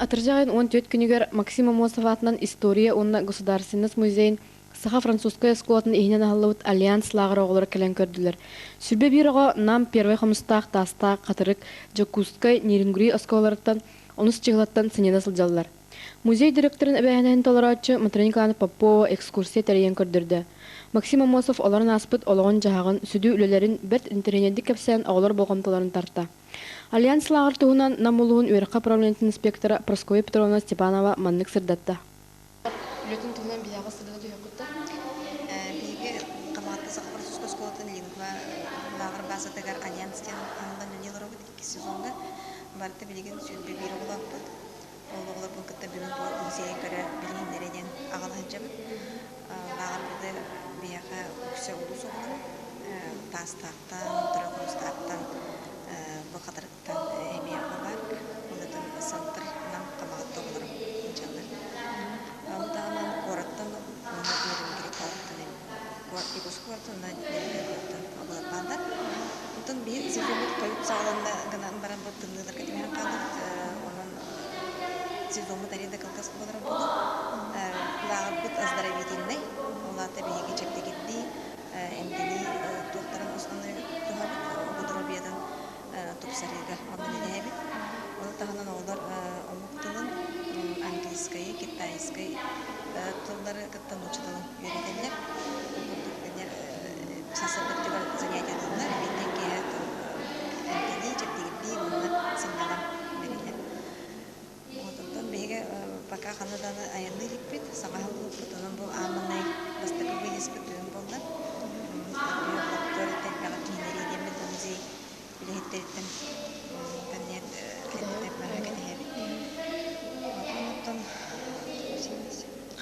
атырдьах ыйын 14 күнүгэр Максим Аммосов аатынан История уонна государственность музейын Саха-французскай оскуолатын иһинэн аһыллыбыт Альянс лааҕыр оҕолоро кэлэн көрдүлэр. 21 оҕо Нам Первай Хомустаах, Таастаах, Хатырык, Дьокуускай, Нерюнгри оскуолаларыттан онус чыһылаттан сынньана сылдьаллар. Музей директорын эбээһинэһин толорооччу Матрена Николаевна Попова экскурсия тэрийэн көрдөрдө. Максим Аммосов олорон ааспыт олоҕун-дьаһаҕын, сүдү үлэлэрин бэрт интэриэһинэйдик кэпсээн оҕолор болҕомтолорун тарта. Альянс лааҕыр туһунан Нам улууһун үөрэххэ управлениетын инспектора Прасковья Петровна Степанова маннык сырдатта. Үлэтин туһунан биһиэхэ сырдата түһүөххүт да? Биһиги Хамаҕатта Саха французскай оскуолатын Лингва лааҕыр баазатыгар Альянс диэн аһыллан үлэлии олоробут иккис сезоҥҥа. Барыта билигин 21 оҕолоохпут. Ол оҕолорбун кытта бүгүн бу музейы көрө билиһиннэрэ диэн аҕала сылдьабыт. Лааҕырбыты биһиэхэ үксэ улуус оҕолоро Таастаахтан, Төрө-Хомустаахтан, бу Хатырыктан эмиэ оҕо баар. Онтон Сантыр, Нам, Хамаҕатта оҕолоро сылдьаллар. Ону таһынан куораттан уонна Нерюнгри куораттан Якутск куораттан уонна Нерюнгри куораттан оҕолор бааллар. Онтон биһиги сезоммут хойут саҕаланна гынан баран бу тымныыларга түбэһэн хааллыбыт. Онон сезоммут аренда кылгас буолара буолуо. Лааҕырбыт оздоровительнай, ол аата биһиги чэбдигирдии, эмтэнии туохтарын основной туһабыт, оҕо доруобуйатын тупсарыыга онно үлэлэһэбит. Ону таһынан оҕолор омук тылын, английскайы, китайскай тыллары кытта нуучча тылын үөрэтэллэр. Ол курдук сарсыарда занятиелыыллар, эбиэттэн киэһэ эмтэнии, чэбдигирдии уонна сынньалаҥ бэриллэр. Онтон биһиги пока ханна даҕаны айанныы иликпит, саҥа аһыллыбыппыт, онон бу аан маҥнай бастакы выездпыт бүгүн буолла. Оттор элбэҕи киинэрии диэммит бу музей үлэһиттэриттэн кэтэһэбит. Оттон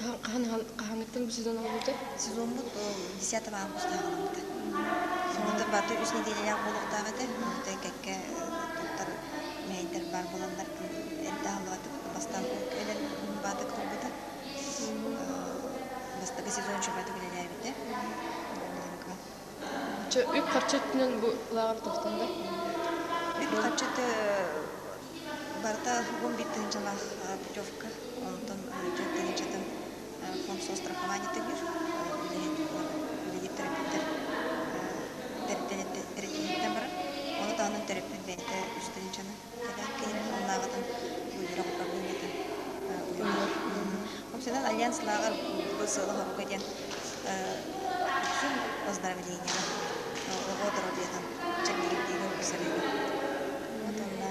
Хаһан хаһааҥҥыттан бу сезон оҥорбутай? Сезоммут 10 августа аҕаламмыта. Онто баты үс нэдиэлэлээх буолуохтаах этэ. Онто кэккэ туттар мэһэйдэр баар буоланнар эрдэ аһыллыбатыбыт. Бастаан кэлэн баатык турбута. Бастакы сезон үчүгэйдик үлэлээбитэ. Чэ, үп-харчы өттүнэн бу лааҕыр тохтон да? Үп-харчы барыта 11 тыһыынчалаах путевка, онтон 4 тыһыынчатын фонд соцстрахования төлүүр, үлэһит төрөппүттэр тэрилтэниттэн барар. Ону таһынан төрөппүт бэйэтэ 3 тыһыынчаны төлөөн киирэр, оннааҕытын үөрэх управлениета уйунар. Вообще Альянс лааҕыр бу сыала-соруга диэн үксүн оздоровлениеҕа, оҕо доруобуйатын чэбдигирдиигэ тупсарыыга. Вот онно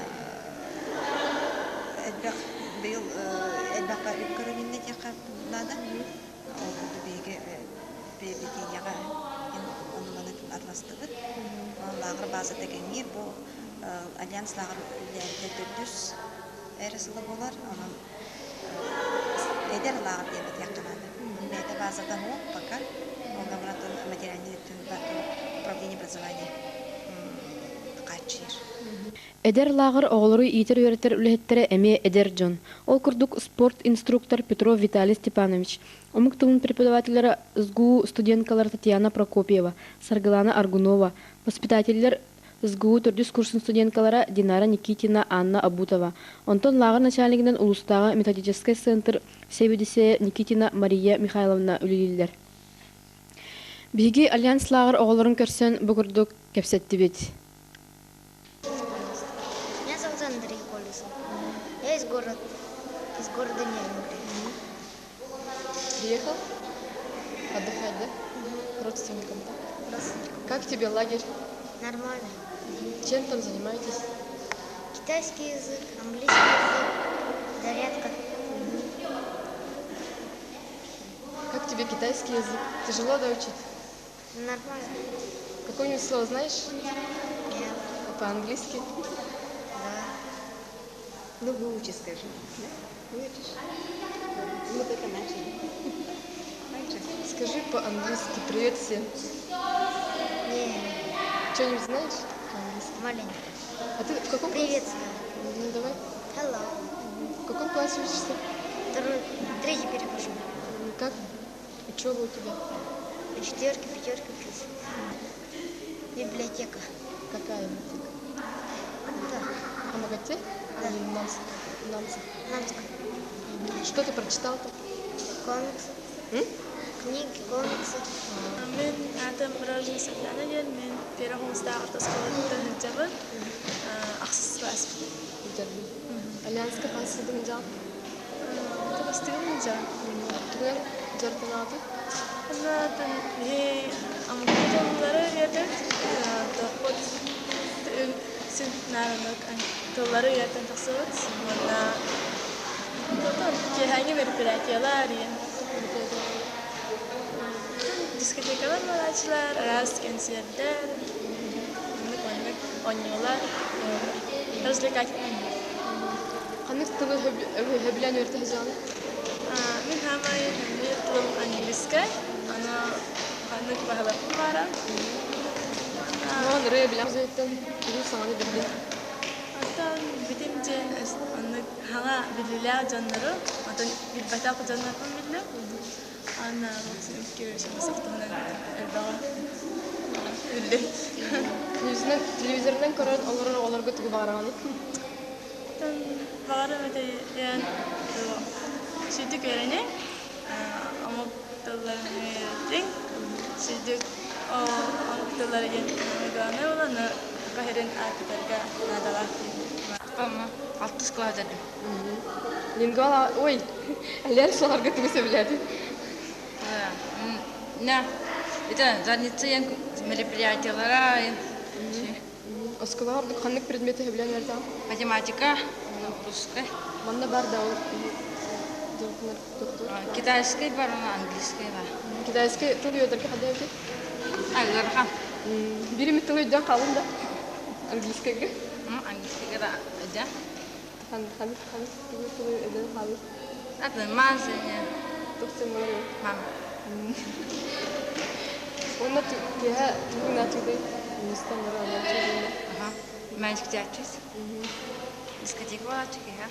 элбэх быйыл элбэххэ үп көрүлүннэ диэххэ наада. Ол курдук биһиги приобретениеҕа ону-маны атыластыбыт. Лааҕыр баазата кэҥиир. Бу Альянс лааҕыр үлэлээбитэ төрдүс эрэ сыла буолар. Онон эдэр лааҕыр диэн этиэххэ наада. Бэйэтэ баазата суох пока. Ол гынан материальнай өттүн управление образования хааччыйар. Эдэр лааҕыр оҕолору иитэр-үөрэтэр үлэһиттэрэ эмиэ эдэр дьон. Ол курдук спорт инструктор Петров Виталий Степанович, омук тылын преподавателлэрэ СГУ студенткалара Татьяна Прокопьева, Саргылана Аргунова, воспитателлэр СГУ төрдүс курсун студенткалара Динара Никитина, Анна Абутова, онтон лааҕыр начальнигынан улуустааҕы методическай центр сэбиэдиссэйэ Никитина Мария Михайловна үлэлииллэр. Биһиги Альянс лааҕыр оҕолорун көрсөн бу курдук кэпсэттибит. Меня зовут Андрей Колесов. Я из города Нерюнгри. Приехал отдыхать, да? К родственникам, да? Родственникам. Как тебе лагерь? Нормально. Чем там занимаетесь? Китайский язык, английский язык, зарядка. Как тебе китайский язык? Тяжело, да, учить? Нормально. Какое-нибудь слово знаешь? Нет. А по-английски? Да. Ну, выучи, скажи. Да? Выучишь? Мы только начали. Начали. Скажи по-английски привет всем. Не, Что-нибудь знаешь по-английски? маленький. А ты в каком Привет, классе? знаю. Ну давай. Hello. В каком классе учишься? Второй, третий перехожу. Как учеба у тебя? На четверке, пятерке учусь. Библиотека. Какая библиотека? Да. Хамаҕатта? Да. Или Намская? Намск. Намск. Что ты прочитал там? Комиксы. Книги, комиксы. Мин аатым Рожина Светлана диэн, мин Первый Хомустаах орто оскуолатыттан сылдьабын. Ахсыс класспын. Альянска хас сылдын дьаҕын? Бастыгым дьаҕын. Тугунан дьарыктанаҕытый? Оннотон биһи омуктуу тыллары үөрдэбит. Тохпут син наараннык тыллары үөрэтэн тахсыбыт. Уонна киэһээҥҥи мероприятиялар диэн дискотекалар буолааччылар, араас кэнсиэрдэр, оннук-оннук оонньуулар, развлекательный. Ханнык тылы сөбүлээн үөрэтэ сылдьаҕыный? Мин хаамай биир тылым английскай, аны ханнык баһылаппын баара. Онон ырыа билэх дьиэттэн тугу саҥаны биллиҥ? Оттон битим диэн оннук хаҥа биллиилээх дьоннору, оттон билбэтэх дьоннорбун биллим. Анна Максим туһунан элбэҕи биллим. Телевизорынан көрөн олорор оҕолорго тугу баҕараҕыный? Оттон баҕарам этэ диэн сүдүк үөрэниҥ, омук тылларын үөрэтиҥ, сүдүк омук тыллара диэн главное буолан каһирин ааттатарга наадалаах диэн. Алтыс кылаас этим. Лингвала, ой, Лер шаларга тугу сөбүлээтиҥ? На, это задница мероприятиялара Оскуолаҕа ордук ханнык предмети сөбүлээн үөрдэҕин? Математика, русскай. Манна бар да ол дьарыктанар тохтуур. Китайский бар, английский бар. Китайский тыл үөрдэргэ ханна эбитий? Ыарахан. Биир эмит тылы өйдөөн хааллым да английскайга. Английскайга да өйдөөн. Хан хан хан тугу тылы өйдөөн хааллым. Атын мазыня. Тохсун болар Мам. Уонна киэһэ тугу гынааччыгытай? Мустан бары анааччы Ага. Magic Jackies. Дискотека буолааччы киэһэ.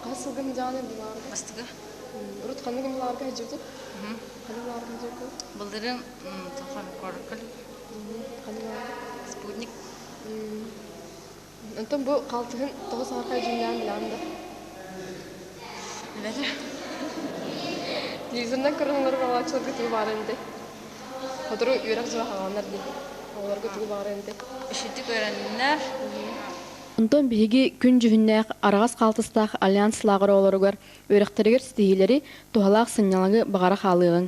Хас сылгын дьааны булаарга? Бастакы. Урут ханнык булаарга сылдьыбытый? Ханнык булаарга сылдьыбыккын? Былырыын тохон коркул. Ханнык булаарга? Спутник. Онтон бу халтыһын тоҕо саһархай дьүннээн билэҕин да? Билбэтим. Телевизорынан көрөн олорор оҕооччуларга тугу баҕаран этэй? Сотору үөрэх дьыла хааланар дии. Оҕолорго тугу баҕаран этэй? Үчүгдүк үөрэннэр. Онтон биһиги күн дьүһүннээх араҕас хаалтыстаах Альянс лааҕыр оҕолоругар үөрэхтэригэр ситиһиилэри, туһалаах сынньалаҥы баҕара хаалыаҕыҥ.